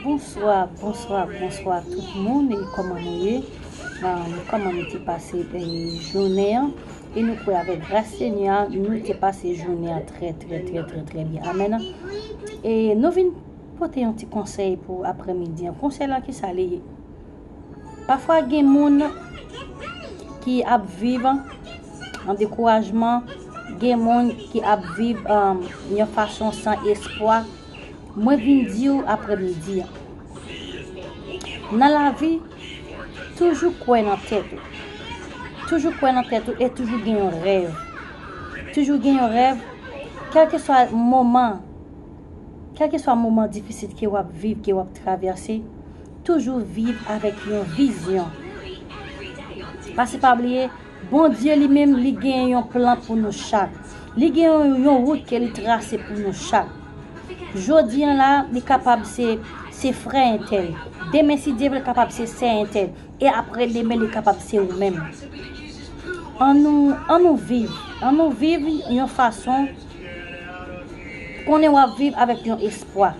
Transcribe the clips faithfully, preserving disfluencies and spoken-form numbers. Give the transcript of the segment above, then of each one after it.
Bonswa, bonswa, bonswa tout moun, e kòman nou ye? Kòman nou te pase jounen an? E nou kwè avèk gras Senyè a nou te pase jounen an trè trè trè trè trè byen. Amèn. E nou vin pote yon ti konsèy pou aprèmidi an. Konsèy la, kisa li ye? Pafwa gen moun ki ap viv an dekourajman, gen moun ki ap viv yon fason san espwa. Mwen vin di w aprèmidi an, nan lavi, toujou kwè nan tèt ou. Toujou kwè nan tèt ou e toujou gen yon rèv. Toujou gen yon rèv, kèlkeswa moman, kèlkeswa moman difisil ke w ap viv, ke w ap travèse, toujou viv avèk yon vizyon. Paske pa bliye, Bondye li menm, li gen yon plan pou nou chak. Li gen yon, yon wout ke li trase pou nou chak. Jodi an la, li kapab se, se frè entèl. Demen, si Dye vle, li kapab se sè entèl. E apre demen, li kapab se ou menm. Ann nou, ann nou viv. Ann nou viv yon fason konnen w ap viv avèk yon espwa.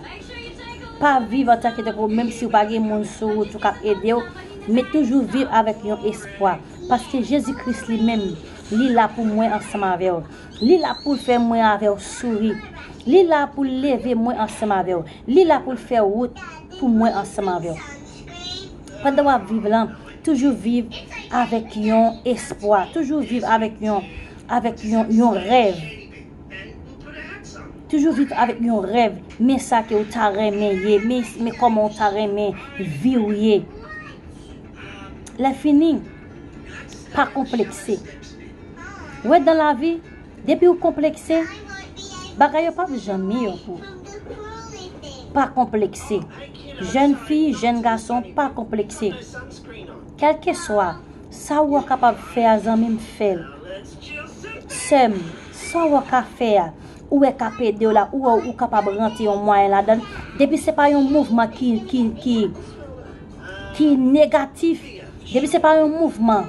Pa viv antanke tankou menm si w pa gen moun sou wout ou k ap ede w, men toujou viv avèk yon espwa. Paske Jezi Kris li menm, li la pou mwen ansanm avè w. Li la pou l fè mwen avè w souri. Li la pou l leve mwen ansanm avè w. Li la pou l fè wout pou mwen ansanm avè w. Pandan w ap viv lan, toujou viv avèk yon espwa. Toujou viv avèk yon, avèk yon, yon rèv. Toujou viv avèk yon rèv. Men sa ke w ta renmen ye. Men, men kòman w ta renmen vi w ye. Lèfini, pa konplekse. Wè, dan lavi, depi w konplekse, bagay yo p ap janm miyò pou ou. Pa konplekse. Jèn fi, jèn gason, pa konplekse. Kèlkeswa sa w wè w kapab fè a, zanmi m, fè l. Sè m, sa w wè w ka fè a, ou wè k ap ede w la, ou wè ou kapab rantre yon mwayen ladan l. Depi se pa yon mouvman ki, ki, ki, ki negatif, depi se pa yon mouvman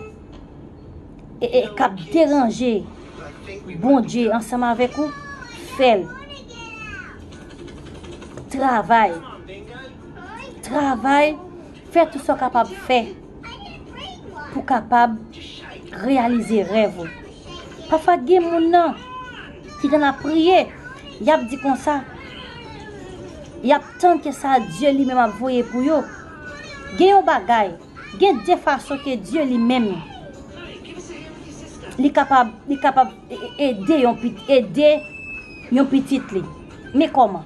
e, e, k ap deranje Bondye ansanm avèk ou, fè l. Travay. Travay. Fè tout sa w kapab fè pou w kapab reyalize rèv ou. Pafwa gen moun nan ki konn ap priye, y ap di konsa, y ap tann ke sa Dye li menm ap voye pou yo. Gen yon bagay, gen de fason ke Dye li menm li kapab, li kapab e-, e-, ede yon pit-, ede yon pitit li. Men kòman?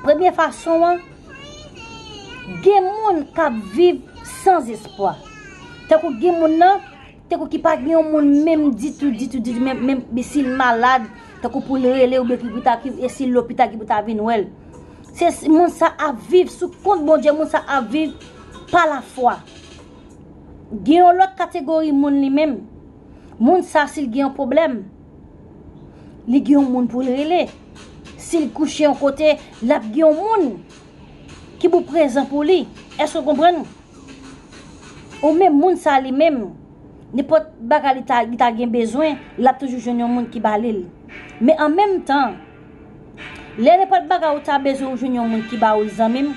Premye fason an, gen moun k ap viv san espwa. Tankou gen moun nan, tankou ki pa gen yon moun menm ditou, ditou, ditou, menm, menm si l malad, tankou pou l rele oubyen ki pou ta, ki, e si l lopital ki pou ta vin wè l. Se s-, moun sa ap viv sou kont Bondye, moun sa ap viv pa lafwa. Gen yon lòt kategori moun li menm. Moun sa, si l gen yon pwoblèm, li gen yon moun pou l rele. Si l kouche yon kote, l ap gen yon moun ki pou prezan pou li. Èske w konprann? Ou menm, moun sa li menm, nenpòt bagay li ta, li ta gen bezwen, l ap toujou jwenn yon moun ki ba li l. Men an menm tan, lè nenpòt bagay ou ta bezwen, ou jwenn yon moun ki ba ou l, zanmi m.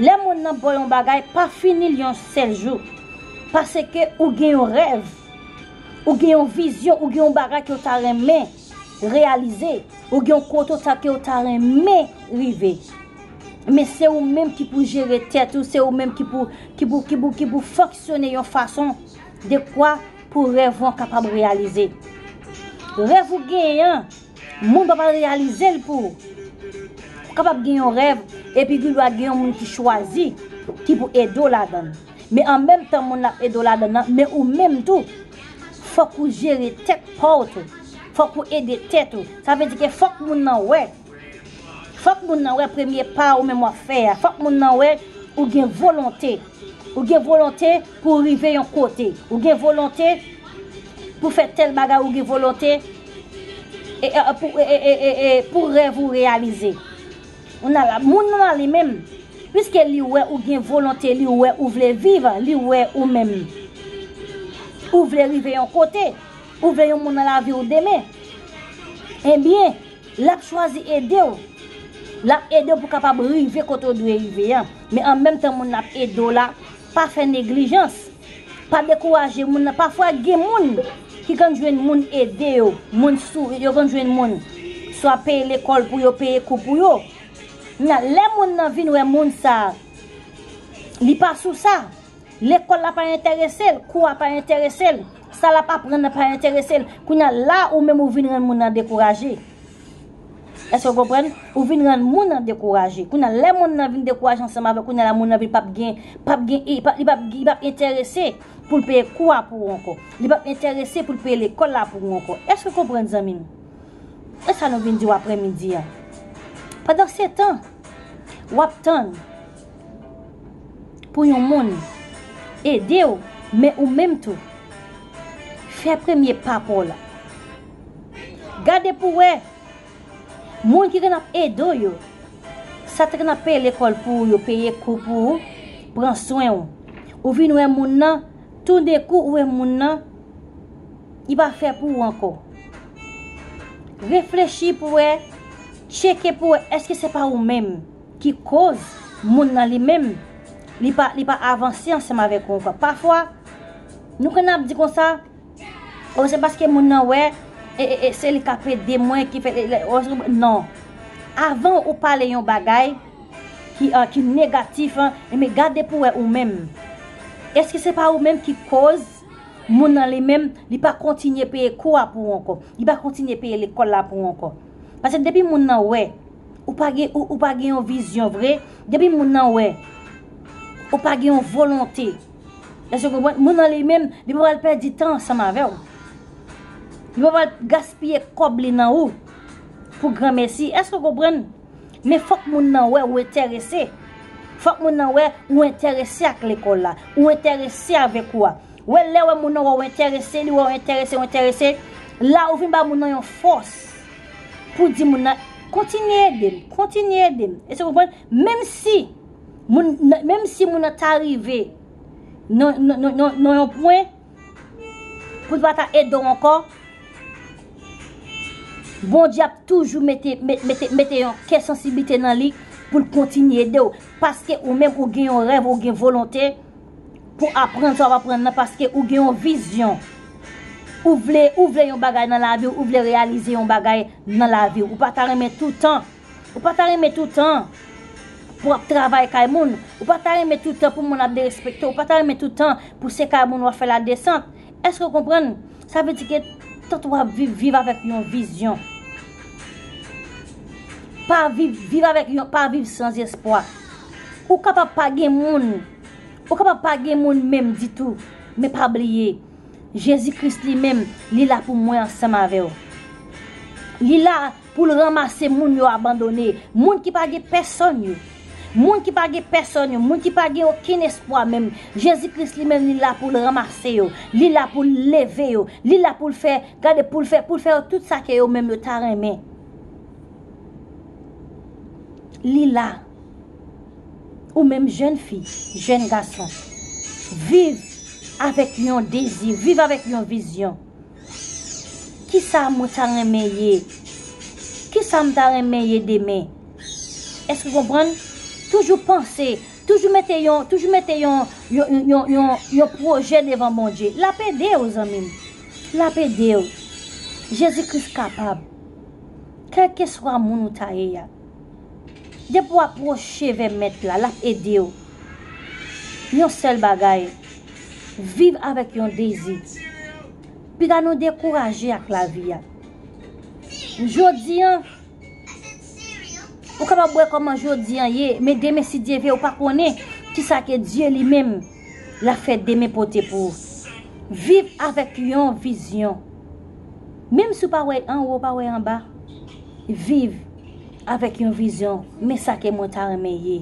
Lè moun nan ba w yon bagay, pa fini l yon sèl jou. Paske ou gen yon rèv, ou gen yon vizyon, ou gen yon bagay ke w ta renmen reyalize, ou gen yon kote w ta, ke w ta renmen rive. Men se ou menm ki pou jere tèt ou, se ou menm ki pou, ki pou, ki pou, ki pou fonksyone yon fason de kwa pou rèv ou an kapab reyalize. Rèv ou genyen an, moun p ap al reyalize l pou ou. Ou kapab gen yon rèv, epi gen dwa gen yon moun ki chwazi, ki pou ede w ladan l. Men an menm tan, moun l ap ede w ladan l nan, men ou menm tou, fòk ou jere tèt pa w tou. Fòk ou ede tèt ou. Sa vle di ke fòk moun nan wè. Fòk moun nan wè premye pa ou menm w ap fè a. Fòk moun nan wè ou gen volonte. Ou gen volonte pou w rive yon kote. Ou gen volonte pou fè tèl bagay, ou gen volonte e, e, pou, e, e, e, e, e, pou rèv ou reyalize. Ou nan la, moun nan li menm, piske li wè ou gen volonte, li wè ou vle viv, li wè ou menm, ou vle rive yon kote, ou vle yon moun nan lavi w demen. Ebyen, l ap chwazi ede w. L ap ede w pou w kapab rive kote w dwe rive an. Men an menm tan moun ap ede w la, pa fè neglijans. Pa dekouraje moun nan. Pafwa gen moun ki konn jwenn moun ede yo, moun sou, yo konn jwenn moun. Swa peye lekòl pou yo, peye kou pou yo. Nan, lè moun nan vin wè moun sa, li pa sou sa. Lekòl la pa enterese l, kou a pa enterese l, sa l ap aprann nan pa enterese l. Kounye a la, ou menm ou vin rann moun nan dekouraje. Èske w konprann? Ou vin rann moun nan dekouraje. Kounye a, lè moun nan vin dekouraje ansanm avè w, kounye a la, moun nan vin p ap gen, p ap gen, li p ap, li p ap, li p ap enterese pou l peye kou a pou ou ankò. Li p ap enterese pou l peye lekòl la pou ou ankò. Èske w konprann, zanmi m? E sa nou vin di w aprèmidi a. Pandansetan, w ap tann pou yon moun ede w, men ou menm tou, fè premye pa pa w la. Gade pou w wè, moun ki konn ap ede w yo, sa te konn ap peye lekòl pou ou yo, peye kou pou ou, pran swen ou. Ou vin wè moun nan, toudenkou ou wè moun nan, li pa fè pou ou ankò. Reflechi pou wè, tcheke pou wè, èske se pa ou menm ki koz moun nan li menm, li pa, li pa avanse ansanm avèk ou ankò. Pafwa, nou konn ap di konsa, o, se paske moun nan wè, e, e, e, se li k ap ede mwen ki fè, e, e, o, non. Avan ou pale yon bagay ki, ah, ki negatif, an, e men gade pou wè ou menm. Èske se pa ou menm ki koz moun nan li menm, li pa kontinye peye kou a pou ou ankò? Li pa kontinye peye lekòl la pou ou ankò? Paske depi moun nan wè, ou pa gen, ou, ou pa gen yon vizyon vre, depi moun nan wè, ou pa gen yon volonte, èske w konprann? Moun nan li menm, li pa pral pèdi tan ansanm avè w. Li pa pral gaspiye kòb li nan ou pou granmesi. Èske w konprann? Men fòk moun nan wè ou enterese. Fòk moun nan wè ou enterese ak lekòl la. Ou enterese avèk ou a. Wè, lè wè moun nan wè ou enterese, li wè ou enterese, ou enterese. La, ou vin ba moun nan yon fòs pou di moun nan, kontinye ede m, kontinye ede m. Èske w konprann? Menm si moun nan, menm si moun nan ta rive nan, nan, nan, nan, nan yon pwen pou l pa ta ede w ankò, Bondye ap toujou mete, met-, mete, mete yon kè sansiblite nan li pou l kontinye ede w. Paske ou menm, ou gen yon rèv, ou gen volonte pou aprann sa w ap aprann nan, paske ou gen yon vizyon. Ou vle, ou vle yon bagay nan lavi w, ou vle reyalize yon bagay nan lavi w. Ou pa ta renmen toutan Ou pa ta renmen toutan pou w ap travay kay moun? Ou pa ta renmen toutan pou moun ap derespekte w? Ou pa ta renmen toutan pou se kay moun w ap fè ladesant? Èske w konprann? Sa vle di ke tout w ap viv, viv avèk yon vizyon. Pa viv, viv avèk yon, pa viv san espwa. Ou kapab pa gen moun. Ou kapab pa gen moun menm ditou. Men pa bliye, Jezi Kris li menm, li la pou mwen ansanm avè w. Li la pou l ranmase moun yo abandone, moun ki pa gen pèsonn yo. Moun ki pa gen pèsonn yo, moun ki pa gen okenn espwa menm. Jezi Kris li menm, li la pou l ranmase yo. Li la pou l leve yo. Li la pou l fè, gade, pou l fè, pou l fè yo tout sa ke yo menm yo ta renmen. Li la. Ou menm jèn fi, jèn gason, viv avèk yon dezi, viv avèk yon vizyon. Kisa mwen ta renmen ye? Kisa m ta renmen ye demen? Èske w konprann? Toujou panse, toujou mete yon, toujou mete yon, yon, yon, yon, yon, yon pwojè devan Bondye. L ap ede w, zanmi m. L ap ede w. Jezi Kris kapab. Kèlkeswa moun ou ta ye a, depi w apwoche vè Mèt la, l ap ede w. Yon sèl bagay, viv avèk yon dezi. Piga nou dekouraje ak lavi a. Jodi an, ou kapab wè kòman jodi an ye, men demen, si Dye vle, ou pa konnen kisa ke Dye li menm l ap fè demen pote pou ou. Viv avèk yon vizyon. Menm si w pa wè anwo, w pa wè anba, viv avèk yon vizyon. Men sa ke mwen ta renmen ye.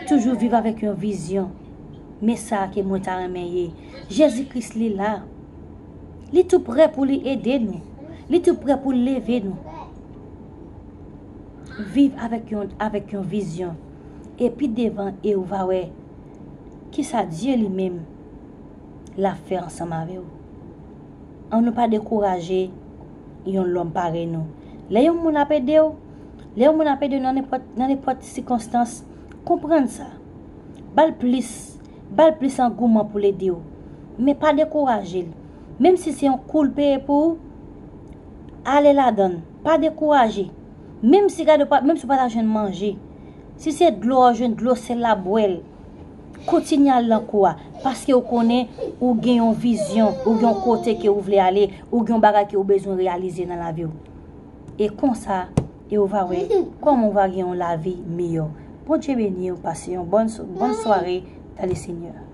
Toujou viv avèk yon vizyon. Men sa ke mwen ta renmen ye. Jezi Kris, li la. Li tou prè pou li ede nou. Li tou prè pou l leve nou. Viv avèk yon, avèk yon vizyon. E pi devan, e ou va wè kisa Dye li menm l ap fè ansanm avè w. An nou pa dekouraje yon lòm parèy nou. Lè yon moun ap ede w, Lè yon moun ap ede w nan nenpòt, nan nenpòt sikonstans, konprann sa. Ba l plis, ba l plis angouman pou l ede w. Men pa dekouraje l. Menm si se yon kou l peye pou ou, ale ladan l. Pa dekouraje. Menm si gade w pa, menm si w pa ta jwenn manje. Si se dlo w jwenn, dlo sèl la, bwè l. Kontinye al nan kou a. Paske w konnen ou gen yon vizyon, ou gen yon kote ke ou vle ale, ou gen yon bagay ke ou bezwen reyalize nan lavi w. E konsa, e ou va wè kòman ou va gen yon lavi miyò. Bondye beni w, pase yon bòn, bòn sware dans le Seigneur.